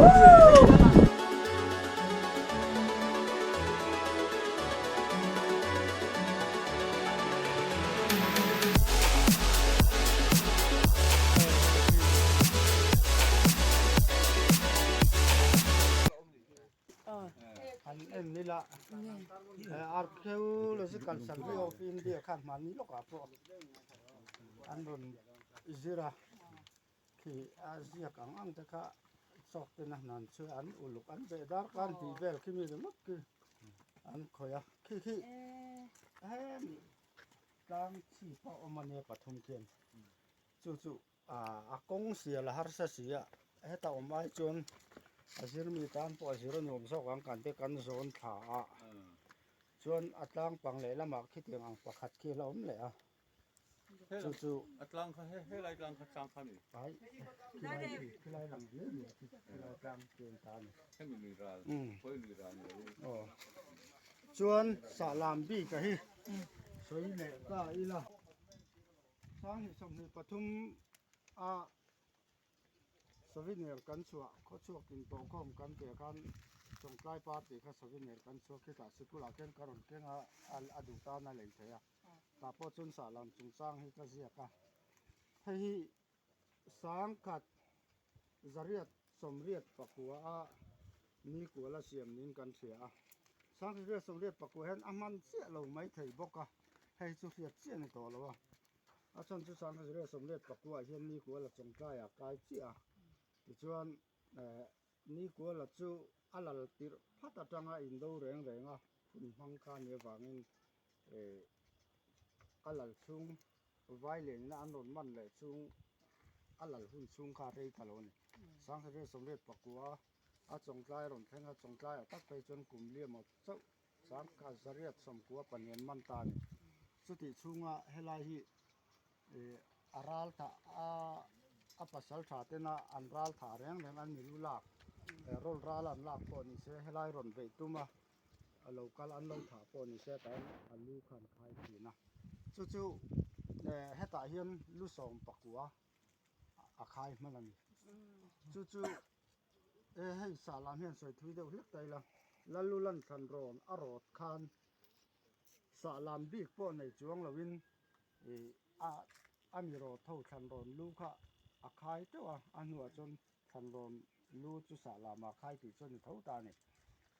Han en ila Archaeological Survey of India khan hmanni lawkah pawh an rawn zir a. Khi a ziak ang ang te kha chawk ten a hnan chu an uluk an beh dar khan tih vel khi mi ringawt khi an khawih a khi khi hemi tlang chhip a awm ania pathum khian chu chu a kawng sial a harsa si a heta awm ai chuan a zir mi tan pawh a zir a nuam zawk ang kan te kan zawn thla a chuan a tlang pang lehlamah khitiang ang pakhat khi a la awm leh a. Chu chu a tlang kha he helai tlang kha tlang kha ni. Ai khilai khi khilai lang viau ni khi khilai tlang chen ta ni. Hemi lui ral khawi lui ral ni lo. Aw chuan sahlam bik a hi sawi leh ta ila sanghnih 23 a Souvenir kan chhuah khawchhuak in tawhkhawm kan tih ah khan Chawngtlai party kha souvenir kan chhuak khitah sikul ah khian ka rawn keng a a duh tan a lei thei a. Tah pawh chuan sahlam chungchang hi ka ziak a, hei hi sangkhat zariat sawmriat pakua a ni kual a siam niin kan hria a, sangkhat zariat sawmriat pakua hian a hman chiah lo mai thei bawk a, hei chu hriat chiah a ni tawh lo a, a chhan chu sangkhat zariat sawmriat pakua ah hian ni kual a chawngtlai ah kai chiah a, tichuan eh ni kual a chu a lal tirh phat atanga indo reng reng a hun hmang kha a nih avangin Eh a lal chhung vai lenna an rawn man leh chung a lal hun chhung kha a rei ta lo a ni. Sangkhat sawmriat pakua a chawngtlai a rawn thleng a, chawngtlaiah tak phei chuan kum liam aw chauh sangkhat zariat sawmkua pahnih an man ta a ni. Chutih chhunga helai hi eh a ral thah a a pasal tha tena an ral thah reng reng an milu lak eh rawl ral an lak pawh ni se helai rawn beih tum a. a lo kal an lo thah pawh ni se tain a lu kha an khai thin a chu chu eh hetah hian lu sawm pakua a khai hman a ni chu chu eh hei sah lam hian sawi thui deuh hlek ta ila Lalu lan thlan rawn a rawt khan sah lam bik pawh nei chuang loin ih a a mi rawt ho thlan rawn lu kha a khai teuh a a hnuah chuan Thlanrawn lu chu sah lamah khai tih chu a ni tho ta a ni.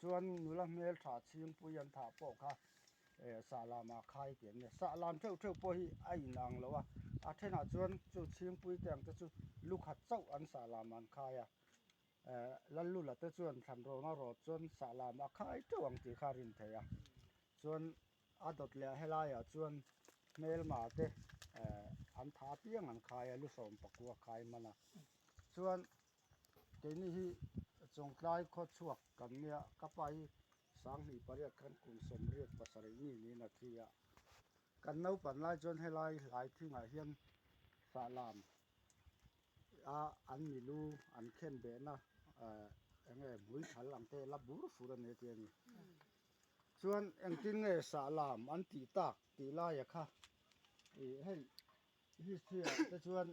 Chuan nula hmeltha chhingpui an thah pawh kha eh sah lamah khai tih an ni. Sah lam theuh theuh pawh hi a inang lo a, a thenah chuan chu chhingpui te ang te chu lu khat chauh an sah lamah an khai a. Eh Lallula te chuan thlanrawna rawt chuan sah lamah khai teuh ang tih kha a rin theih a. Chuan a dawt leh helaiah chuan hmelma te eh an tha apiang an khai a, lu sawm pakua khai hman a. Chuan keini hi Chawngtlai khaw chhuak kan nia, ka pa hi sanghnih pariat khan kum sawmriat pasarih mi niin a thi a. Kan naupan lai chuan helai hlai thingah hian sahlam a an milu an khen behna eh eng nge hmuithal ang te la bur fur a ni a ti a ni. Chuan engtin nge sahlam an tih tak tih laia kha ih hei history ah te chuan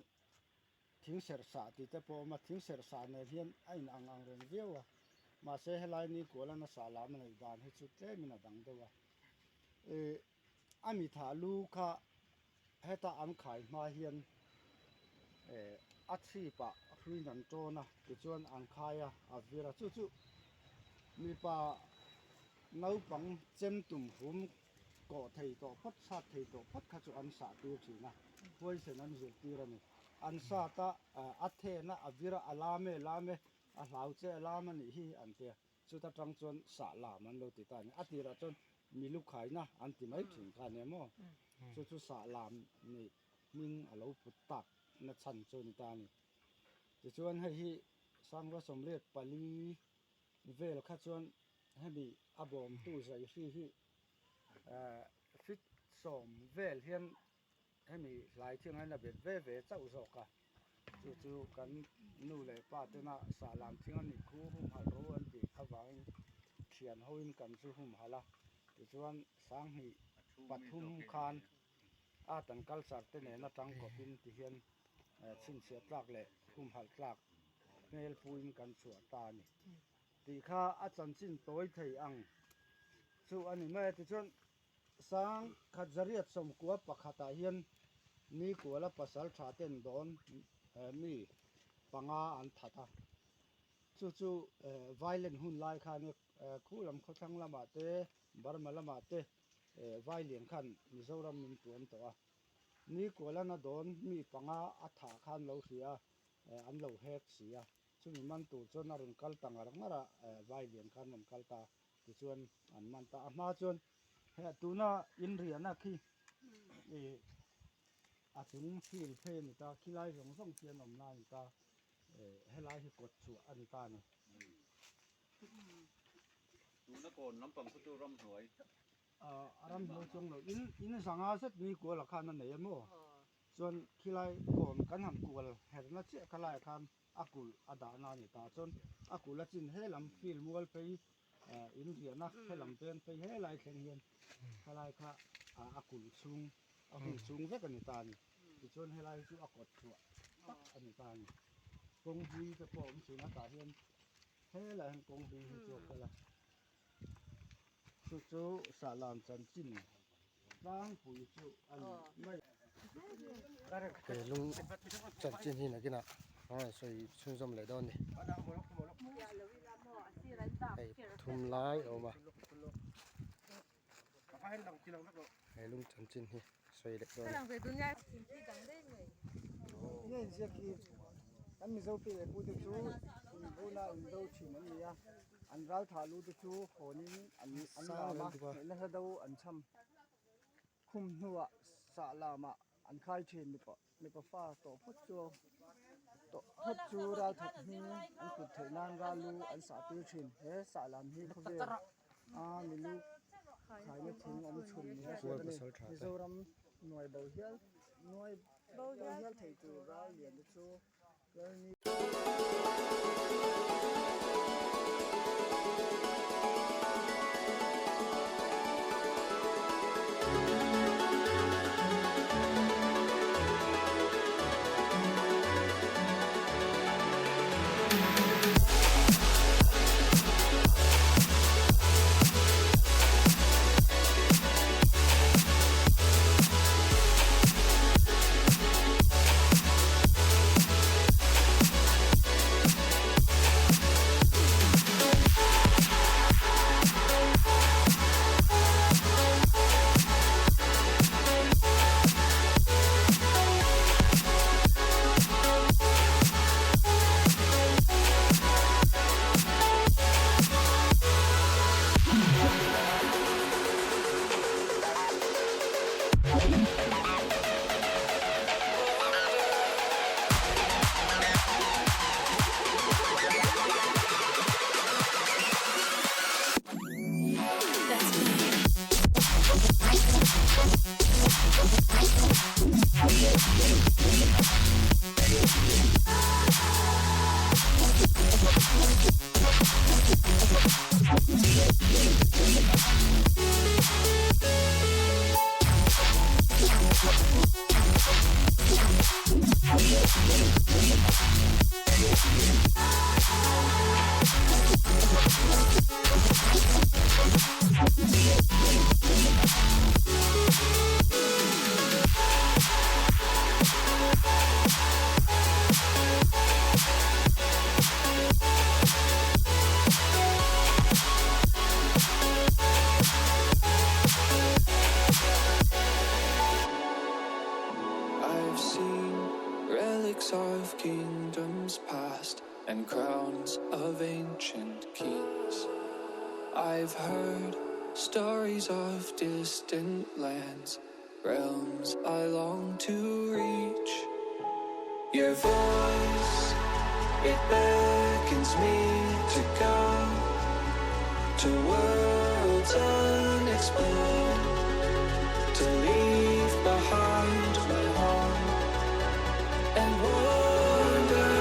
thing serh sah tih te pawh a awm a, thing serh sah nen hian a in ang ang reng viau a, mahse helai ni kuala nasa lam a neih dan hi chu tlem in a dang deuh a, ih a mi thah lu kha heta an khai hma hian eh a chhip ah hruin an tawn a tichuan an khai a, a vir a, chu chu mipa naupang chem tum hum kawh thei tawh phawt, sat thei tawh phawt kha chu an sah tir thin a, huaisen an zir tir a ni. An sat a, a then a, a vir a, a lam e, lam e, a hlau che a lam a nih hi an ti a, chuta tang chuan sah lam an lo ti ta a ni. A tirah chuan milu khaina an ti mai thin kha a nia maw? Chu chu sah lam nih hming a lo put tak na chhan chu a ni ta a ni. Tichuan hei hi Sangrua 84 vel kha chuan hemi a bawmtu zaihri hi fit sawm vel hian hemi hlai thing hian a bet ve ve chauh zawk a, chu chu kan nu leh pa tena sahlam thing a nih khu humhalh ro an tih avangin thian hoin kan chu humhalh a, tichuan sanghnih pathum khan art and culture te nena tangkawpin tihian chhinchhiah tlak leh humhalh tlak. hmel puin kan chhuah ta a ni tih kha a chanchin tawi thei ang chu a ni mai a. Tichuan sang khat zariat sawmkua pakhatah hian Nikuala pasal tha ten dawn mi panga an that a, chu chu violent hun lai khan khu lam khawthlang lamah te Burma lamah te Vailian khan Mizoram min tuam tawh a, Nikualana dawn mi panga a thah khan lo hria a, an lo hek si a, chumi man tur chuan a rawn kal ta ngar ngar a, Vailian khan rawn kal ta tichuan an man ta. A hma chuan he tuna inriahna khi ih a chung field phei a ni ta, khilai zawng zawng khi an awm na a ni ta, helai hi kawt chhuah a ni ta a ni. Tuna kawn lampang khaw chu ramhnuai. A ramhnuai chuang lo in in zanga zet ni kual ah khan a nei a maw? Chuan khilai kawn kan han kual herna chiah kha laiah khan a kulh a dahna a ni ta. Chuan a kulh a chin he lam field mual phei in riahna he lam veng phei helai thleng hian khalai kha a kulh chhung a hun chhung vek a ni ta a ni. Tichuan helai hi chu a kawt chhuah tak a ni ta a ni. Kawng hlui te pawh a awm thin a tah hian Helai hian kawng hlui hi chu a kal a, chu chu Sahlan chanchin tlangpui chu a ni mai. He lung chanchin hi nakinah a rawn sawi chhunzawm leh dawn a ni. Hei pathum lai a awm a, he lung chanchin hi sawi leh dawn a ni. Kan Mizo pi leh pute chu inbuna indo thin an ni a, an ral thah lu te chu hawnin an lam a, hnehna hla do an chham khum hnuah sah lamah an khai thin mipa mipa fa tawh phawt chu tawh phawt chu ral that hming an kut theih nan ral lu an sah tir thin. He sah lam hi khawvel a milu khaina thing awm chhun ni a hriat a ni. Mizoram nuai bo hial nuai bo hial thei tur ral lian te chu Lalni. I've seen relics of kingdoms past and crowns of ancient kings. I've heard stories of distant lands, realms I long to reach. Your voice, it beckons me to go to worlds unexplored, to leave behind my home and wander.